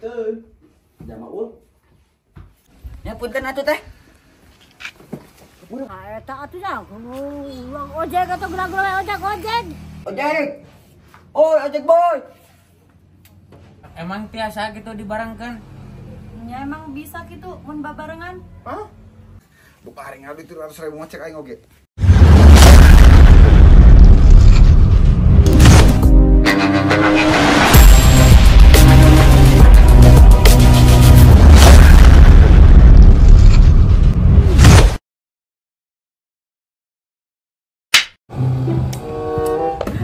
Punten. Jama ul. Ya punten atuh teh. Ah, eta atuh dah. Ojek atuh geura-geura ojek ojek. Ojek. Oi, ojek boy. Emang tiasa gitu dibarengkeun? Ya emang bisa gitu mun babarengan. Hah? Buka hari ngadu 300.000 ngecek aing oge.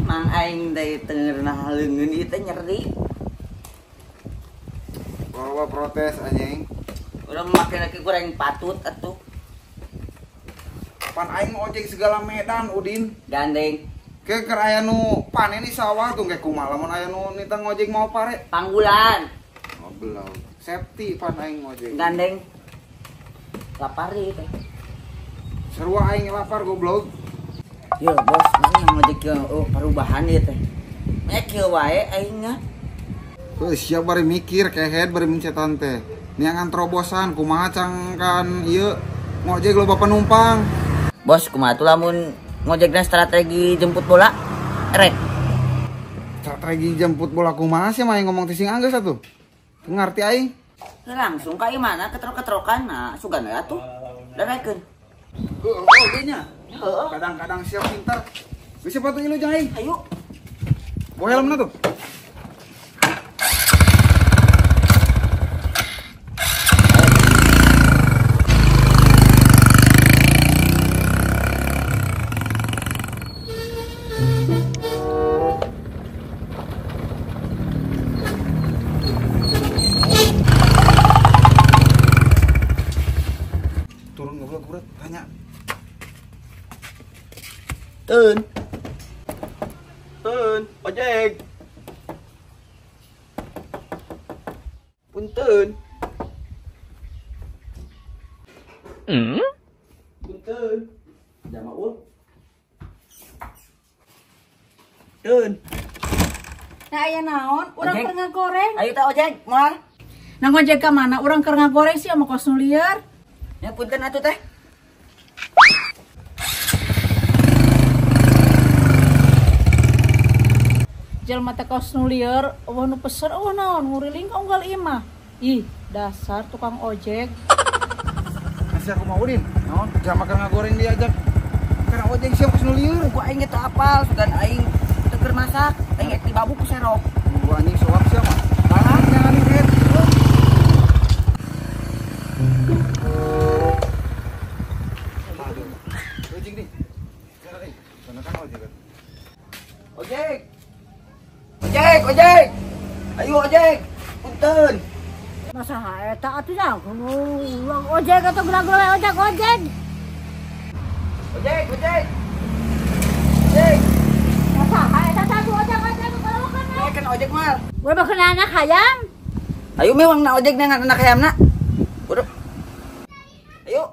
Mang aing deui teu leungeun ieu teh nyeri. Bawa protes anjing. Urang make lagi kurang patut atuh. Pan aing ojek segala medan Udin. Gandeng. Ke keur aya nu panen di sawah tuh ge kumaha lamun aya nu nita ngojek mau pare. Panggulan. Goblok. Safety pan aing ngojek. Gandeng. Lapar ieu teh. Sarua aing lapar goblok. Yo bos, mana yang ngojek kieu oh perubahan ieu teh. Nya kieu wae aing nya. Heuh, siap bari mikir kehed bari mencetan teh. Niangan terobosan kumaha cangkan ieu ngojek loba penumpang. Bos, kumaha tuh lamun ngojekna strategi jemput bola? Rek. Strategi jemput bola kumaha sih mah ngomong teh sing anggeus atuh. Teu ngarti aing. Langsung ka imana ketrok-ketrokan nah sugan we atuh. Darekeun. Heuh, oge nya. Heeh. Kadang-kadang siap pintar. Geus siapa tuh ilu jeung aing? Ayo. Bawa helmna tuh. Turun goblok berat, tanya. Tun. Tun, ojek. Punten. Punten. Jama ul. Tun. Nah aya naon? Urang keur ngagoreng. Ayo teh ojek, moal. Nah ngojek ka mana? Urang keur ngagoreng sih sama kos nu lieur. Ya punten atuh teh. Jelema teh kos nu lieur, eueuh nu pesen eueuh naon nguriling ka unggal imah. Ih, dasar tukang ojek. Masih aku mau Udin. Naon? Jama keur ngagoreng diajak. Karena ojek siap kos nu lieur. Ku aing ge teu apal, sugan aing teu keur masak, aing ek dibabuk ku serok. Gua anjing soak sia mah. Tangan jangan dikit. Ojek nih. Ojek. Ojek, ojek. Ayo ojek. Punten. Masa eta atuh dah. Ojek atuh geura-geura ojek ojek. Ojek, ojek. Ojek. Masa eta atuh ojek ojek kalau kan. Kan ojek mal. Gua bakal anak hayam. Ayo mewang na ojek dengan anak hayamna. Udah. Ayo.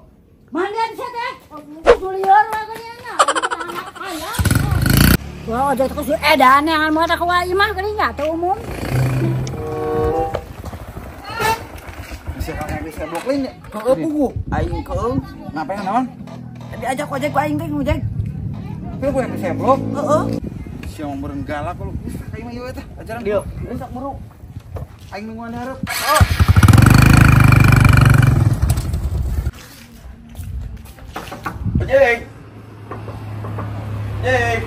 Mandian sia teh. Kulieur we geuning anak hayam. Wah, ojek teh kudu edan yang moal teh kumaha imah geuning nya teu umum. Bisa kayak bisa bloklin ya. Heueuh puguh. Aing keung. Ngapain naon? Diajak ojek ku aing teh ngojek. Heueuh ku bisa blok. Heeh. Sia mah meureun galak lu. Ka imah ieu teh ajaran. Dieu. Geus sok buru. Aing nungguan hareup. Oh. Ojek. Ojek.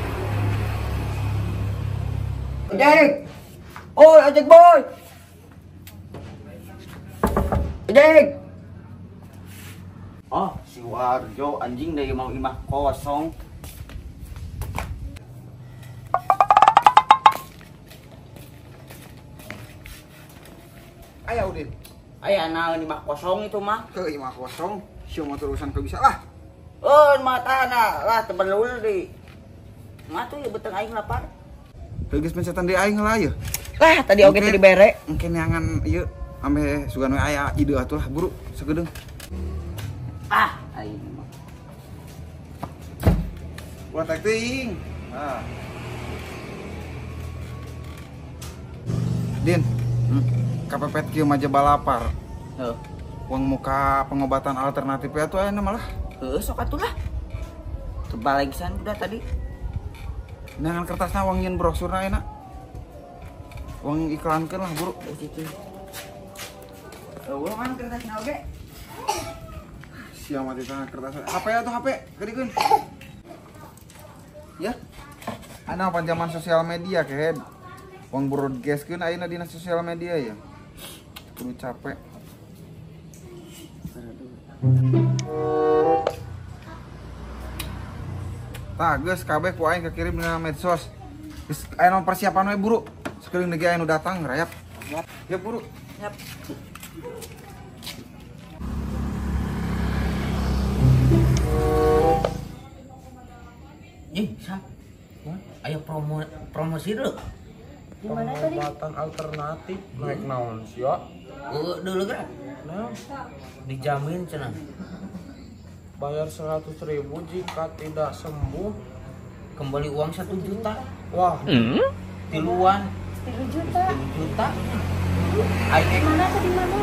Ojek. Oi, ojek boy. Ojek. Oh, si Warjo anjing dari mau imah kosong. Aya Udin. Aya naon imah kosong itu mah. Ke imah kosong, sia mah terusan ke bisa lah. Oh, mata na lah teberlul di. Mah tuh ya beteng aing lapar. Geus pencetan di aing lah ieu. Lah tadi oge teh dibere. Engke neangan ieu ambe sugan we aya ide atuh lah buru sagedeung. Ah, aing mah. Ulah tek teuing. Ah. Din. Kapepet kieu mah balapar. Heuh. Uang muka pengobatan alternatif ya tuh ayeuna malah. Heuh, sok atuh lah. Terbalik san udah tadi. Dengan kertasna wang nyeun brosurna ayeuna. Wang iklankeun lah buru. Situ. Eueuh kan kertasna oge. Sia mati tangan kertas. HP atuh HP, geurikeun. Ya. Ana panjaman sosial media kehed. Wang broadcastkeun ayeuna dina sosial media ya. Kudu capek. Tah geus kabeh ku aing kekirim dina medsos. Geus aya naon persiapan we buru. Sekeuling deui aya nu datang rayap. Ya buru. Yap. Ih, sa. Ayo promosi dulu. Gimana tadi? Pengobatan alternatif naik naon sia? Dulu kan? Nah, dijamin cenah. Bayar 100.000 jika tidak sembuh kembali uang 1 juta. Wah, tiluan. 3 juta. 3 juta. Aing mana tadi mana?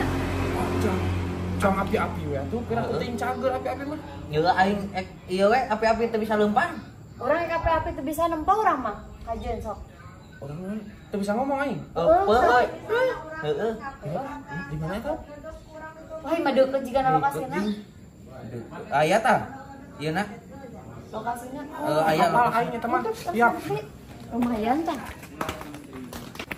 Cong api-api we atuh, kira teuing cager api-api mah. Ieu aing ieu we api-api teu bisa leumpang. Urang api-api teu bisa nempo urang mah. Kajeun sok. Urang teu bisa ngomong aing. Heueuh. Heeh. Di mana eta? Wah, mah deukeut jigana lokasina. Aya tah? Ieu na. Lokasina. Aya apal aing eta mah. Siap. Lumayan tah.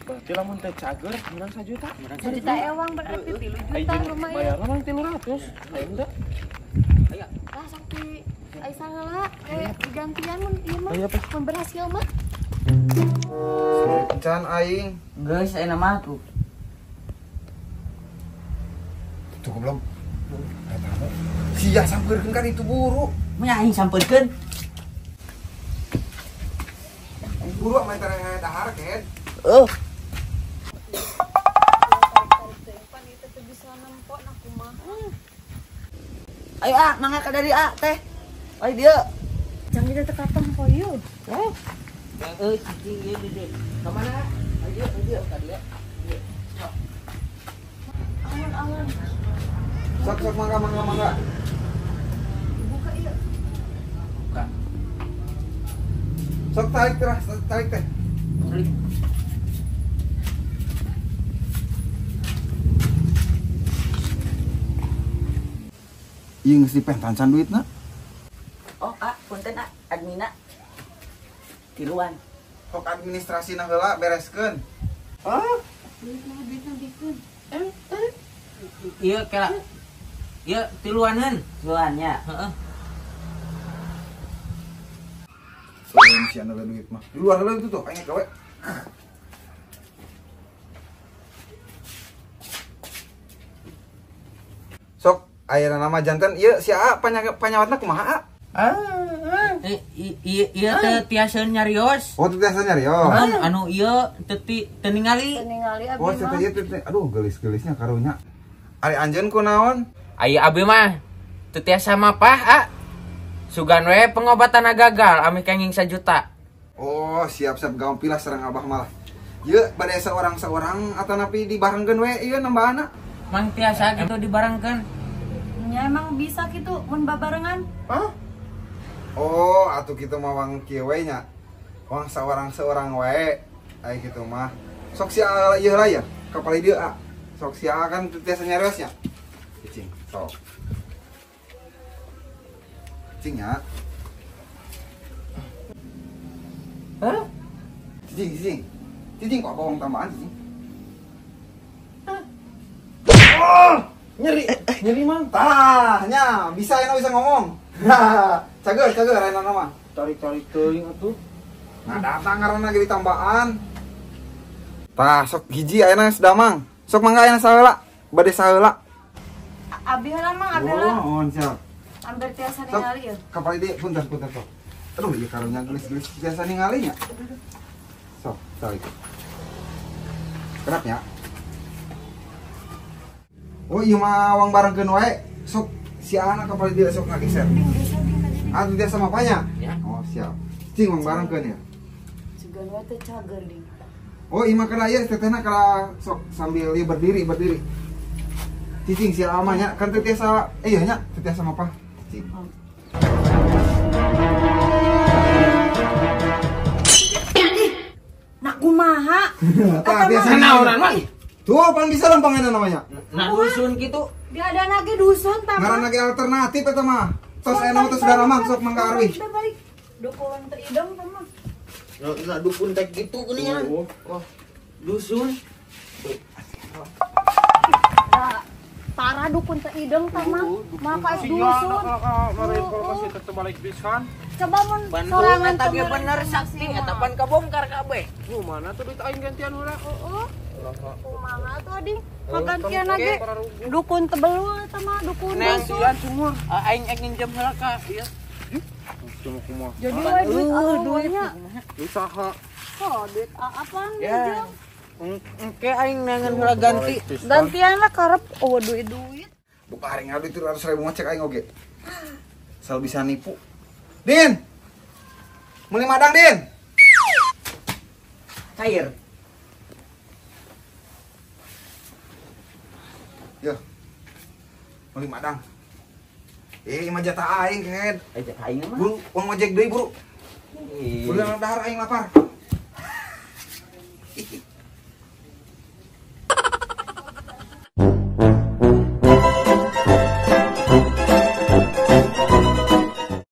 Berarti lamun teh cager menang 1 juta. 1 juta ewang berarti 3 juta lumayan. Bayarna mah 300. Aing teh. Aya. Tah sok di Aisyah heula kayak digantian mun ieu mah. Mun berhasil mah. Kencan aing. Geus ayeuna mah tuh. Tuh goblok. Sia sampeurkeun kan itu buru. Mah aing sampeurkeun. Buru mah teh dahar kehed. Heuh. Ayo ah, mangga ka dari ah teh. Ayo dia. Jangan kita tekatong koyo. Eh. Heeh, cicing ieu di dieu. Ka mana? Ayo dia ka dieu. Alon-alon. Sok sok mangga mangga mangga. Buka ieu. Buka. Sok tarik terus, tarik teh. Tarik. Ieu geus dipentancan duitna. Oh, ah, punten ah, admina. Tiluan. Kok administrasina heula bereskeun. Oh, duitna bikeun. Ieu kela. Ieu tiluaneun. Tiluan nya. Heeh. Lain si anu duit mah. Di luar heula itu tuh aing gawe. Sok ayeuna nama janten ieu si A panyawatna kumaha A? Ieu teu tiaseun nyarios. Oh, teu tiaseun nyarios. Anu ieu teu teu ningali. Teu ningali abi mah. Oh, teu ieu teu aduh geulis-geulisnya karunya. Ari anjeun kunaon? Aya abi mah teu tiasa mapah a. Sugan we pengobatanna gagal ameh kenging 1 juta. Oh, siap-siap gampil lah sareng abah malah. Ieu bade seorang-seorang atanapi dibarengkeun we ieu nambahana. Mang tiasa gitu dibarengkeun. Nya emang bisa gitu mun babarengan. Hah? Oh, atuh kitu mah wang kieu we nya. Wang saorang-seorang wae. Ai kitu mah. Sok sia ieu lah ya, kapal dieu a. Sok sia kan teu tiasa nyarios nya. Cicing, sok. Cicing nya. Hah? Cicing, cicing. Cicing kok bawang tambahan cicing. Hah? Oh, nyeri. Nyeri mang. Tah, nya, bisa enak bisa ngomong. Cager, cager ayeuna mah. Tarik-tarik teuing atuh. Nah, datang ngaranna ge ditambaan. Tah, sok hiji ayeuna sedamang. Sok mangga ayeuna saheula. Bade saheula. Abi heula mang, abi heula. Oh, siap. Hampir tiasa ningali ya. Kapal ieu punten punten sok. Aduh, ieu karunya gelis-gelis tiasa ningali nya. Sok, tarik. Kerap nya. Oh, ieu mah wang barengkeun wae. Sok si anak kapal dia sok ngageser. Ah, tidak sama apanya? Ya. Oh, siap. Cing wang barengkeun ya. Sugan wae teh cager ding. Oh, imah kana ieu tetehna kana sok sambil ieu berdiri. Cicing si amanya kan teu tiasa iya nya, teu tiasa mapah. Cicing. Nah kumaha? Tah biasa naonan mah. Tuh pan bisa lempangan namanya. Nah dusun kitu. Diadana ge dusun tah. Ngaranna ge alternatif eta mah. Tos aya nama tos daramang sok mangga arwih. Dukun teh ideng teh mah. Nah dukun teh kitu geuningan. Wah, dusun. Parah dukun teh ideng teh mah. Maka dusun. Masih tetep balik pisan. Coba mun sorangan eta ge bener sakti eta pan kabongkar kabeh. Nu mana tuh duit aing gantian heula? Heeh. Kumaha tuh ading? Kagantian lagi dukun tebelul eta mah dukun dusun. Sumur. Aing ek nginjem heula ka ieu. Kumaha. Jadi we duit duitnya. Usaha. Oh, duit apaan ya. Engke aing nangan heula ganti. Gantian lah karep oh duit-duit. Buka hari ngadu 300.000 mah cek aing oge. Selalu bisa nipu. Din. Meuli madang, Din. Cair. Yo. Meuli madang. Imah jatah aing kehed. Jatah aing mah. Buru, uang ojek deui, buru. Buru dahar aing lapar.